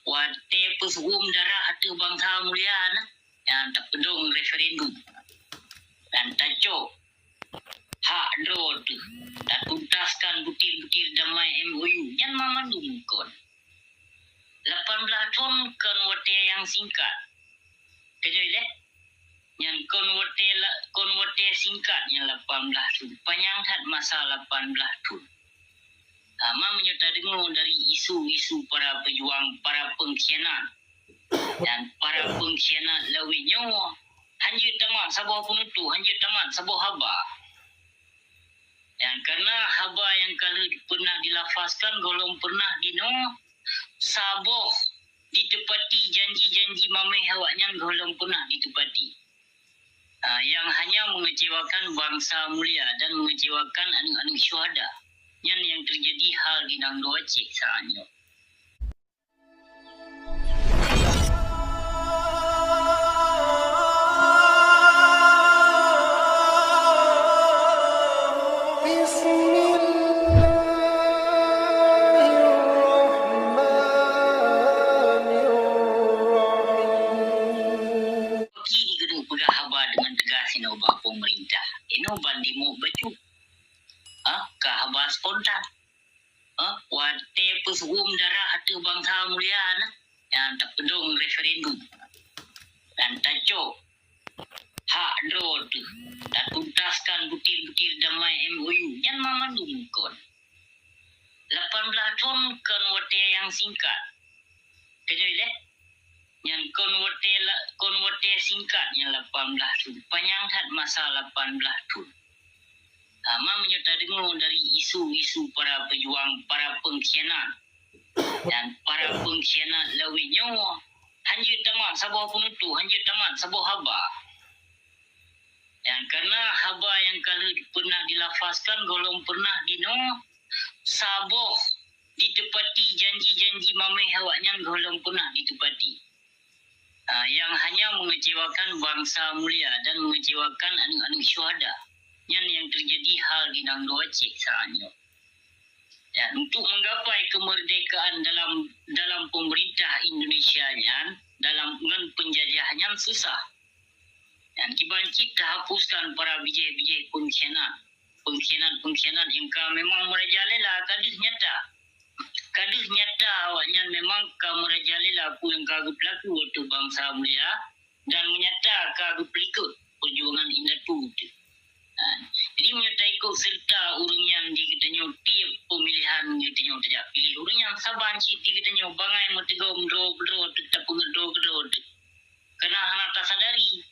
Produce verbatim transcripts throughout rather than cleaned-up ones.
Watée peusuum darah ateueh bansa mulia na, nyang tapeudong referendum dan tacok hak droe teuh, tatuntaskan butir-butir damai M O U, nyan mamandum kon. Lapan blaih thon kon watée nyang singkat. Keujeuet lé? Nyan kon watée la-, kon watée singkat nyan lapan blaih thon. Panyang that masa lapan blaih thon. Hama meunyoe tadeungoe dari isu-isu para peujuang, para peungkhianat, dan para peungkhianat lawét nyoe, hanjeuet tamat saboh peunutôh, hanjeuet tamat saboh haba. Dan karena haba nyang ka lheueh pernah dilafazkan, gohlom pernah dinoe saboh diteupati janji-janji mameh awaknyan gohlom pernah diteupati. Ah, yang hanya mengecewakan bangsa mulia dan mengecewakan aneuk-aneuk syuhada. Nyan nyang teujadi hal di nanggroe Aceh saat nyoe. Bismillahirrahmanirrahim. Ki di keuneuk peugah haba deungon teugas inoe bak pemerintah. Inoe ban dimok bacut. Ah, ka haba spontan. Ah, watée peusuum darah ateueh bansa mulia na, nyang tapeudong referendum dan tacok hak droe teuh, tatuntaskan butir-butir damai M O U, nyan mamandum kon. Lapan blaih thon kon watée nyang singkat. Keujeuet lé? Nyan kon watée la-, kon watée singkat nyan lapan blaih thon. Panyang that masa lapan blaih thon. Hama meunyoe tadeungoe dari isu-isu para peujuang, para peungkhianat, dan para peungkhianat lawét nyoe, hanjeuet tamat saboh peunutôh, hanjeuet tamat saboh haba. Dan karena haba nyang ka lheueh pernah dilafazkan, gohlom pernah dinoe saboh diteupati janji-janji mameh awaknyan gohlom pernah diteupati. Ah, yang hanya mengecewakan bangsa mulia dan mengecewakan aneuk-aneuk syuhada. Nyan nyang teujadi hal di nanggroe Aceh saat nyoe. Dan untuk menggapai kemerdekaan dalam, dalam pemerintah Indonesia nyan, dalam ngon penjajah nyan susah. Dan kiban cit tahapuskan para bijéh-bijéh pengkhianat, pengkhianat-pengkhianat nyang ka memang merajalela, ka deuh nyata. Ka deuh nyata awaknyan memang ka merajalela peue nyang ka geupeulaku ateueh bansa mulia dan nyata ka geupeulikot peujuangan indatu teuh. Ha, jadi meunyoe taikot seureuta ureuëng nyan di geutanyoe tiep peumilihan geutanyoe tajak piléh ureuëng nyan saban cit di geutanyoe bangai meuteugom droe keudroe teuh tapeugét droe keudroe teuh. Kana hana tasadari.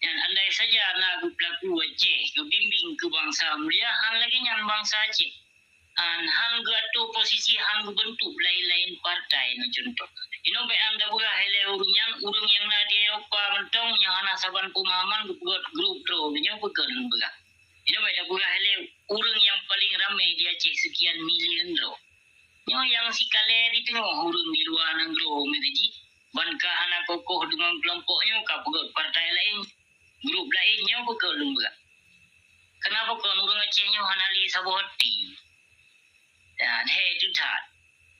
Nyan andai saja na geupeulaku Aceh, geubimbéng keu bansa mulia, hán lagée nyan bansa Aceh. Hán, hán geuatoe posisi, hán geubeuntuk laén-laén partai, na cuntoh. Inoe bék an tapeugah ilée ureuëng nyan, ureuëng nyang na di Eropa mantong nyang hana saban peumahaman geupeugét grup droe, nyoe peugét lôn peugah. Inoe bék tapeugah ilée ureuëng nyang paleng ramé di Aceh seukian milion droe. Nyoe nyang sikalée di teungoh ureuëng di luwa nanggroe meuteujih, ban ka hana kokoh deungon keulompok nyoe ka peugét partai laén, grup laén nyoe peugét lôn peugah. Kenapa kon ureuëng Aceh nyoe hana lé saboh até? Dan hé teuh that,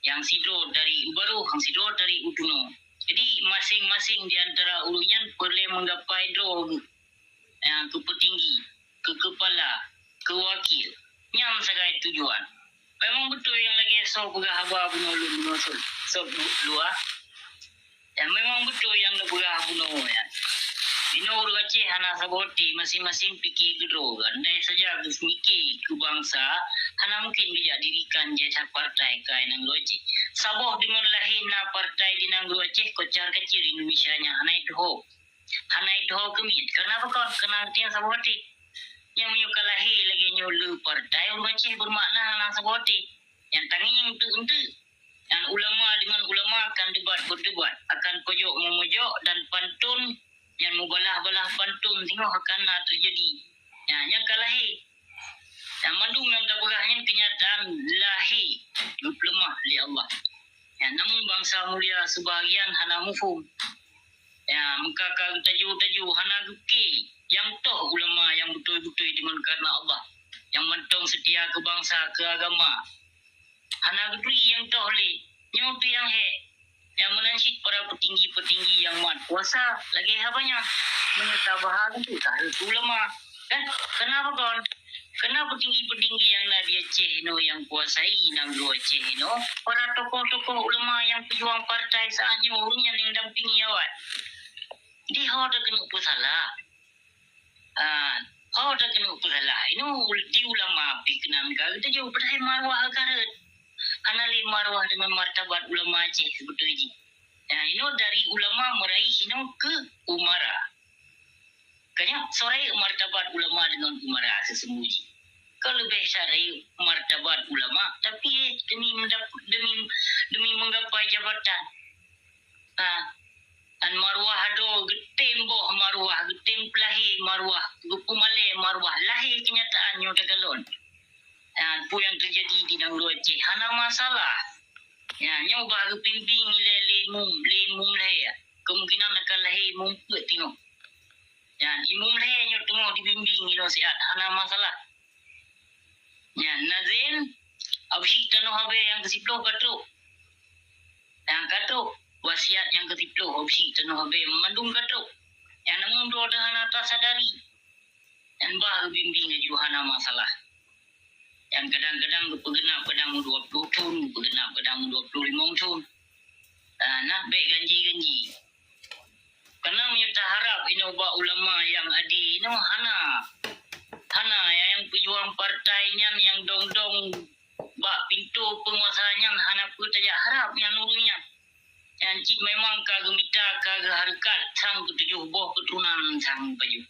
nyang sidroe dari u barôh, nyang sidroe dari u tunoe. Jadi, maséng-maséng di antara ureuëng nyan peureulée meugapai droe geuh. Nyang keu peutinggi, keu keupala, keu wakil. Nyan sagai tujuan. Memang beutôi nyang lagée soe peugah haba bunoe lôn bunoe soe, soe luwa. Dan memang beutôi nyang neupeugah bunoe nyan. Inoe ureuëng Aceh hana saboh até, maséng-maséng pike keudroe. Andai saja geuseumiké keu bansa, hana mungken geujak dirikan jai that partai keu nanggroe Aceh. Saboh deungon lahé na partai di nanggroe Aceh, kocar-kacir Indonesia nyan hana iteuho. Hana iteuho keumiet. Karena apa kon? Karena geutanyoe saboh até. Nyang meunyoe ka lahé lagée nyoe le partai, ureuëng Aceh beumakna hana saboh até. Nyang tangieng eunteuk-eunteuk. Dan ulama deungon ulama akan debat berdebat, akan pojok memojok dan pantun nyang mubalah-balah pantun singoh akan na teujadi. Nyan nyang ka lahé. Dan mandum nyang tapeugah nyan keunyataan lahé geupeuleumah lé Allah. Ya, namun bansa mulia sebahagian hana muphom. Ya, meuka ka geutaju-taju hana geuké nyang toh ulama nyang beutôi-beutôi deungon karena Allah, nyang mantong seutia keu bansa, keu agama. Hana geuturi nyang toh lé, nyoe teuh nyang hék. Nyang Kuasa lagèe haba nyan. Meunyoe tabahas keu tahareuet ulama. Kan? Kenapa kon? Kenapa tinggi-tinggi nyang na di Aceh inoe nyang kuasai nanggroe Aceh inoe? Para tokoh-tokoh ulama nyang peujuang partai saat nyoe ureueng nyan nyang dampingi awai. Di ho takeuneuk peusalah. Ah, ho takeuneuk peusalah. Inoe ul-, di ulama pih keunan ka geutujoh padahai marwah ka rhot. Hana lé marwah deungon martabat ulama Aceh sibeutoi jih. Ya, inoe dari ulama meurai inoe keu umara. Kanya soe rayeuk martabat ulama deungon umara seuseumue jih. Ka leubeh soe rayeuk martabat ulama, tapi demi mendap-, demi, demi menggapai jabatan. Ha, an marwah adoe geutem boh marwah, geutem peulahé marwah, geupeumalèe marwah, lahé keunyataan nyoe takalon. Ha, peue nyang teujadi di nanggroe Aceh hana masalah. Ya, nyoe bah geubimbing ilèe lé imum, lé imum lhèe. Kemungkinan akan lahé imum peuet teungoh. Ya, imum lhèe nyoe teungoh dibimbing inoe siat, hana masalah. Nyan, nazim, absi tanoh abèe nyang keusiploh ka trok. Nyang ka trok, wasiat nyang keusiploh, absi tanoh abèe mandum ka trok. Nyang namun droe teuh hana tasadari. Nyan bah geubimbing laju hana masalah. Nyan kadang-kadang geupeugeunap kadang dua ploh thon, geupeugeunap kadang dua ploh limong thon. Ah, nah, bèk ganji-ganji. Karena meunyoe taharap inoe bak ulama nyang ade inoe hana. Hana, nyang peujuang partai nyan nyang dong-dong bak pintoe peunguasa nyan hana peue tajak harap nyan ureueng nyan. Nyan cit memang ka geumita, ka geuhareukat sang keutujoh boh keuturonan sang pajoh.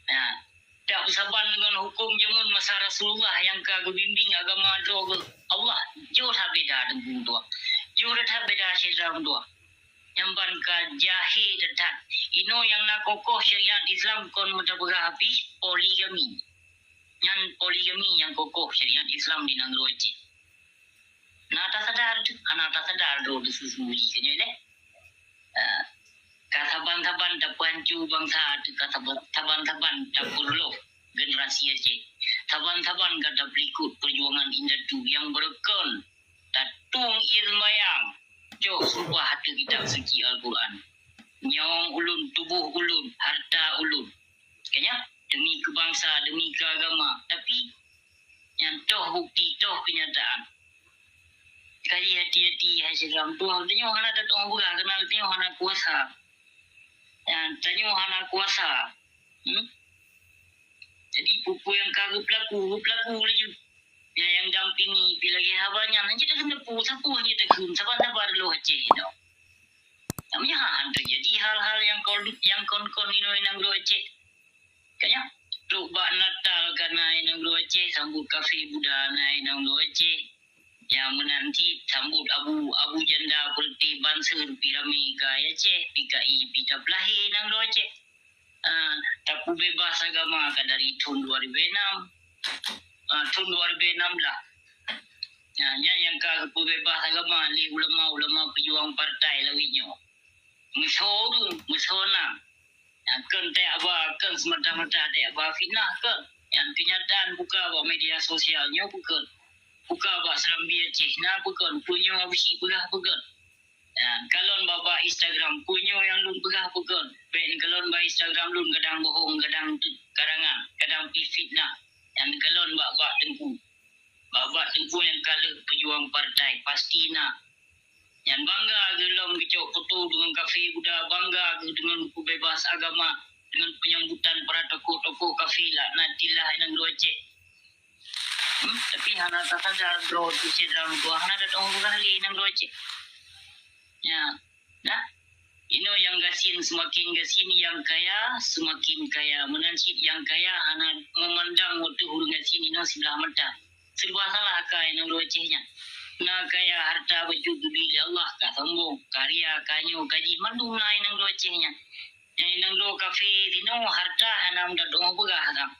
Nah, dak beusaban deungon huköm jameun masa Rasulullah nyang ka geubimbing agama droe geuh Allah, jeuet that beda deungon dua. Jeuet that beda syedara dua. Nyang ban ka jahé that-that. Inoe nyang na kokoh syariat Islam kon meuta peugah habéh poligami. Nyan poligami nyang kokoh syariat Islam di nanggroe Aceh. Na tasadar, hana tasadar droe seuseumue jih keu nyoe deh. Ah, ka saban-saban tapeuhanco bansa, ka saban-, saban-saban tapeureuloh generasi Aceh. Saban-saban ka tapeulikot peujuangan indatu nyang beurukon, tatueng ié seumayang, cok sumpah ateueh kitab suci Al-Quran. Nyawöng ulôn, tuboh ulôn, harta ulôn. Kanya, demi keu bansa, demi keu agama. Tapi, nyan toh bukti, toh keunyataan. Kaji hati-hati, hai syedara meutuah, tanyoe hana tateupeue, karena tanyoe hana kuasa. Nyan, tanyoe hana kuasa. Hmm? Jadi, peue-peue nyang ka geupeulaku, geupeulaku laju. Nyan nyang dampingi, pi lagèe haba nyan, hana jeuet takheun peue, sapeue hana jeuet takheun, saban-saban lôn Aceh nyoe. Namanya han teujadi hal-hal nyang kon, nyang kon-kon inoe nanggroe Aceh. Kanya, trok bak Natal ka na i nanggroe Aceh, sambot kafé Buddha na i nanggroe Aceh. Nyang meunan cit sambot Abu, Abu Janda Peureuteh Banser pi ramé ka i Aceh, P K I pi tapeulahé i nanggroe Aceh. Ah, tapeubeubaih agama ka dari thon dua ribu enam. Ah, thon dua ribu enam belas. Ah, nyan nyang ka geupeubeubaih agama lé ulama-ulama peujuang partai lawét nyoe. Meusoe ureueng, meusoe na. Nyang kon tajak ba, kon seumata-mata tajak ba fitnah kon. Nyang keunyataan buka bak media sosial nyoe bukon. Buka bak seurambee Aceh na bukon. Peue nyoe Abusyik peugah bukon. Nah, kalon bak, bak Instagram, peue nyoe nyang lôn peugah bukon. Bèk neukalon bak Instagram lôn kadang bohong, kadang tu-, karangan, kadang pih fitnah. Nyang neukalon bak, bak Teungku. Bak-bak Teungku nyang ka lheueh peujuang partai, pasti na. Nyan bangga geuh lom geucok foto deungon kafé Buddha, bangga geuh deungon peubeubas agama, deungon peunyambutan para tokoh-tokoh kafé laknatillah i nanggroe Aceh. Hmm, tapi hana tasadar droe teuh syedara meutuah, hana tateupeue peugah lé i nanggroe Aceh. Nyan. Nah, inoe nyang gasien seumaken gasien, nyang kaya seumaken kaya. Meunan cit nyang kaya hana meumandang ateueh ureueng gasien inoe siblah mata. Serba salah ka i nanggroe Aceh nyan. Na kaya harta bacut geubri lé Allah, ka sombong, ka ria, ka nyoe, ka jih, mandum na i nanggroe Aceh nyan. Nyang i nanggroe kafé sinoe harta hana meutateupeue peugah sang.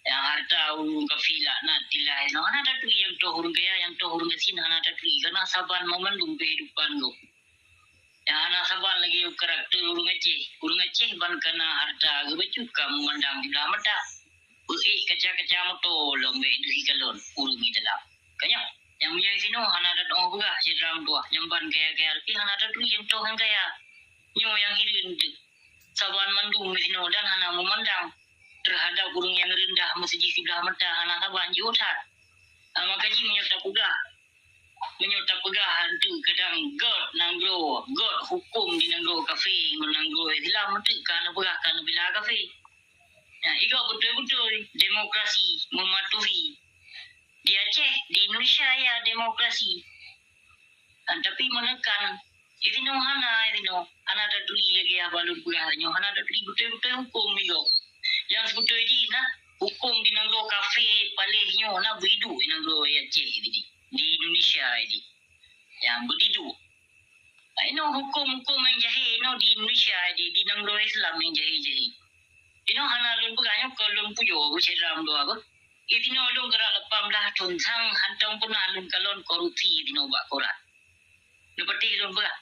Nyang harta ureueng kafé laknatillah inoe hana taturi nyang toh ureueng kaya, nyang toh ureueng gasien hana taturi. Karena saban mandum keuhidupan gob. Nyang hana saban lagèe karakter ureueng Aceh. Ureueng Aceh ban ka na harta geubacut ka meumandang siblah mata. Peuék kaca-kaca moto lom bèk deuh ikalon ureueng i dalam. Kanya, nyang meunyoe sinoe hana tateupeue peugah syedara meutuah, nyang ban kaya-kaya pih hana taturi nyang toh nyang kaya. Nyoe nyang hireuen teuk. Saban mandum meuhinoe dan hana meumandang teuhadab ureuëng nyang reundah meusiji siblah mata hana saban jiôh that. Maka jih meunyoe tapeugah, meunyoe tapeugah hantu kadang göt nanggroe, göt huköm di nanggroe kafé ngon nanggroe Islam, meunteuk ka neupeugah ka neubila kafé. Nah, igoe beutôi-beutôi demokrasi, mematuhi. Di Aceh, di Indonesia ya demokrasi. Kan, tapi menekan, inoe hana, inoe hana taturi lagée haba lôn peugah nyoe, hana taturi beutôi-beutôi huköm igoe. Nyang seubeutôi jih na huköm di nanggroe kafé paléh nyoe na beuiduek di nanggroe Aceh di, di Indonesia di. Nyang beuiduek. Inoe huköm-huköm nyang jahé inoe di Indonesia di, di nanggroe Islam nyang jahé-jahé. Inoe hana lôn peugah nyoe kon lôn pujoe beusyedara meudoa beuh. Inoe lôn geura lapan blah thon sang hantom peunah lôn kalon korupsi inoe bak koran. Neupeuteh lôn peugah.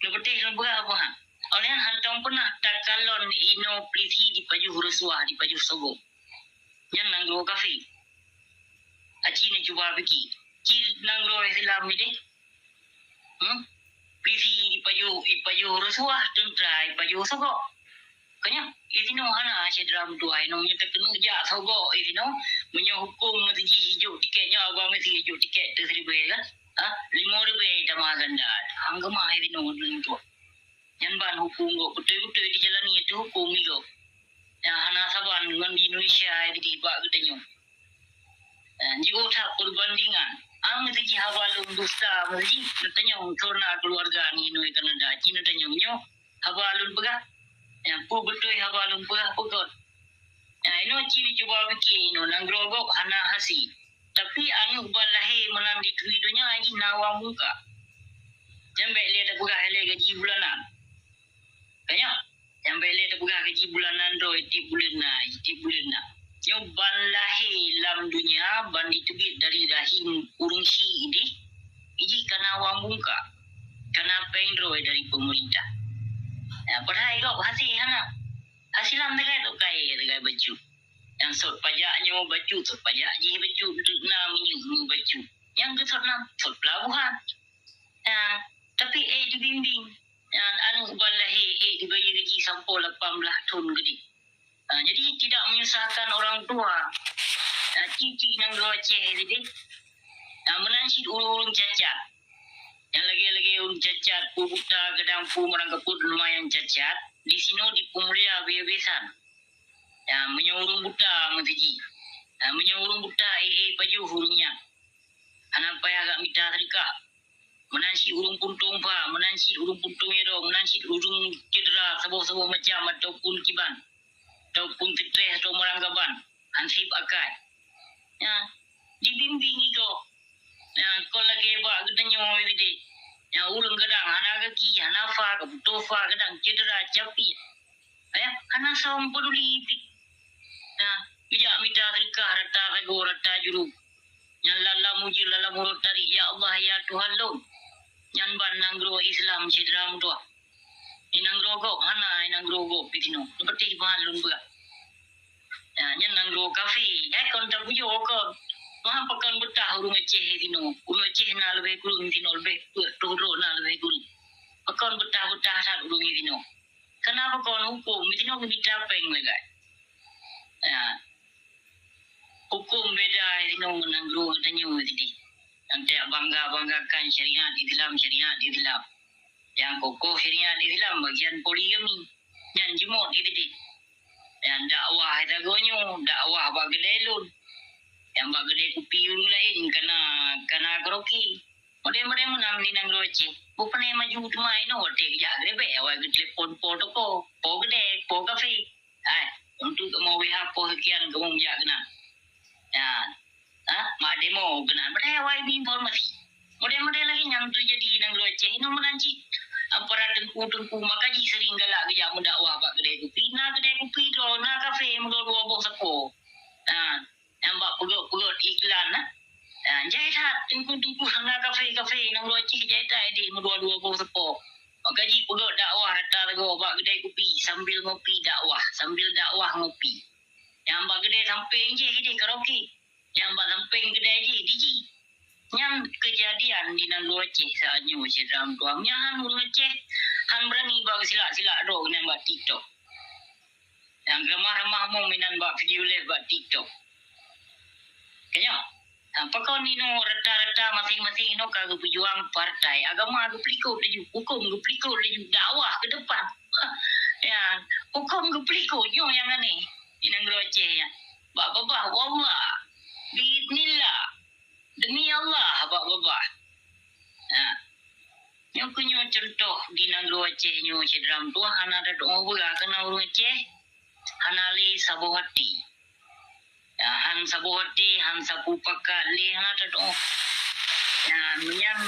Neupeuteh lôn peugah apa ha? Oleh hantom peunah takalon inoe polisi dipajoh reusuah, dipajoh sogok. Nyan nanggroe kafé. Aci neucuba pike. Ci nanggroe Islam ideh. Hmm? Polisi ipajoh, ipajoh reusuah, teuntra ipajoh sogok. Kanya, inoe hana syedara meutuah inoe meunyoe takeuneuk jak sogok inoe, meunyoe huköm meusiji jijok tiket nyoe abang meusi jijok tiket teu siribèe kan? Ha? Lima ribèe tamah ganda. Hang keumah inoe ureuëng tuah. Nyan ban huköm gob beutôi-beutôi dijalani itu huköm igob. Nyang hana saban ngon di Indonesia di bak geutanyoe. Jiôh that perbandingan. Am meusiji haba lôn dusta meusiji neutanyong karena keluarga ni nui Kanada. Ci neutanyong nyoe haba lôn peugah. Nyang peue beutôi haba lôn peugah peugöt. Nah, inoe ci neucuba pike inoe nanggroe gob hana hase. Tapi aneuëk ban lahé meunan di turi donya jih na wang bungka. Nyang bék lé tapeugah lé gaji bulanan. Kanya, nyang bék lé tapeugah gaji bulanan droe tieb buleuen na, tieb buleuen na. Nyoe ban lahé lam donya ban jiteubiet dari rahim ureuëng syiek ideh, iji kana wang bungka, kana péng droe dari peumeurintah. Nah, padahai gob hase hana. Hase lam tagai tok kayée tagai bacut. Nyang sot pajak nyoe bacut, sot pajak jih bacut, na minyeuk nyoe bacut. Nyang geusot na sot pelabuhan. Nah, tapi ék dibimbing. Nah, aneuëk ban lahé ék dibayeue gaji sampoe lapan blah thon geudeh. Nah, jadi tidak menyusahkan orang tua. Nah, cicik nanggroe Aceh tadi. Nah, meunan cit ureuëng-ureuëng cacat. Nyang lagée-lagée ureuëng cacat, peue buta, kadang peue meurang kapot lumayan cacat, di sinoe dipeumulia biasa-biasa. Ya, meunyoe ureuëng buta meusiji. Ya, meunyoe ureuëng buta, éh, éh, pajoh ureuëng nyan. Hana payah gak mita seudeukah. Meunan cit ureuëng puntông pha, meunan cit ureuëng puntông jaroe, meunan cit ureuëng cedera saboh-saboh macam ataupun kiban, ataupun stres atau meurang gaban, hanseb akai. Ya, dibimbing igob. Ya, kon lagée bak geutanyoe tadi. Ya, ureuëng kadang hana gaki, hana pha, kaputôh pha, kadang cedera, capiet. Ya, hana soe peduli pih. Ya, geujak mita seudeukah rata sagoe, rata jurông. Nyang lam-lam ujeuen, lam-lam uroe tarék, "Ya Allah, ya Tuhan lôn." Nyan ban nanggroe Islam syedara meutuah. Di nanggroe gob hana, di nanggroe gob di sinoe. Neupeuteh ban lôn peugah. Ya, nyan nanggroe kafé. Eh, kon tapujoe kon. Meuham pakon beutah ureuëng Aceh di sinoe. Ureuëng Aceh na leubeh kureueng di sinoe, leubeh peuet ploh droe na leubeh kureueng. Pakon beutah-beutah that ureuëng di sinoe. Kenapa kon huköm di sinoe geumita péng lagée? Ya. Huköm beda di sinoe ngon nanggroe geutanyoe tadi. Nyang tajak bangga-banggakan syariat Islam, syariat Islam. Nyang kokoh syariat Islam bagian poligami. Nyan jimot di tadi. Nyang dakwah sagoe nyoe, dakwah bak keudè lôn. Nyang bak keudè kupi ureuëng laén kana, kana karaoke. Model-model meunan di nanggroe Aceh. Bukannya maju teuma inoe watée geujak geubek awai geutelepon po toko, po keudè, po kafé. Hai, untuk kamoe W H poh sekian kamoe meujak keunan. Ya. Ha? Mak demo keunan. Padahai awai di informasi. Model-model lagée nyang teujadi di nanggroe Aceh inoe meunan cit. Aparat teungku-teungku maka jih sering galak geujak meudakwah bak keudè kupi. Na keudè kupi droe, na kafé meudua-dua boh sapo. Ha. Nyang bak peugöt-peugöt iklan na. Ha, jai that teungku-teungku na kafé-kafé nanggroe Aceh jai that ideh meudua-dua boh sapo. Maka jih peugöt dakwah rata lagoe bak keudè kupi sambil ngopi dakwah, sambil dakwah ngopi. Nyang bak keudè sampéng jih ideh karaoke. Nyang bak sampéng keudè jih D J. Nyan keujadian di nanggroe Aceh saat nyoe syedara meutuah. Nyan ureuëng Aceh Hana beurani bak silak-silak droe keunan bak TikTok. Nyang ramah-ramah meuh inan bak video live bak TikTok. Keunyoe, ha, pakon inoe rata-rata maséng-maséng inoe ka geupeujuang partai, agama geupeulikot laju, huköm geupeulikot laju, dakwah keu depan. Ya, huköm geupeulikot nyoe nyang aneh. Di nanggroe Aceh nyan. Bak babah, wallah, biidznillah, demi Allah, bak babah. Ha. Nyoe keuh nyoe cuntoh di nanggroe Aceh nyoe, syedara meutuah, hana tatu'oh beurah keunan ureuëng Aceh, hana lé saboh até. Ya, han saboh até, han sapeue pakat lé, hana tatu'oh. Ya, meunyan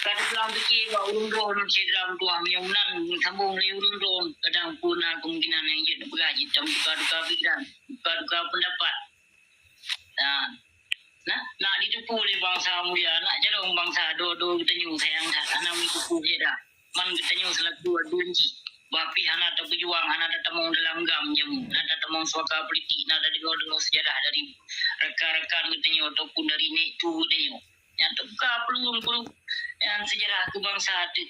ka teupeue pike bak ureuëng droe syedara meutuah, meunyoe meunan sambong lé ureuëng droe, kadang peue na kemungkinan nyang jeuet neupeugah jeuet tam tuka-tuka pikiran, tuka-tuka peundapat. Nah, nah, nak jiteupeue lé bansa mulia, nak carông bansa do-do geutanyoe sayang that, hana meuteupeue syedara. Man geutanyoe seulaku aduen jih, bah pih hana tapeujuang, hana tatamong dalam GAM jameun, hana tatamong suaka politik, hana tadeungoe-deungoe seujarah dari rakan-rakan geutanyoe ataupun dari nek tu geutanyoe. Nyang teuka peulueng-peulueng nyang seujarah keu bansa teuh.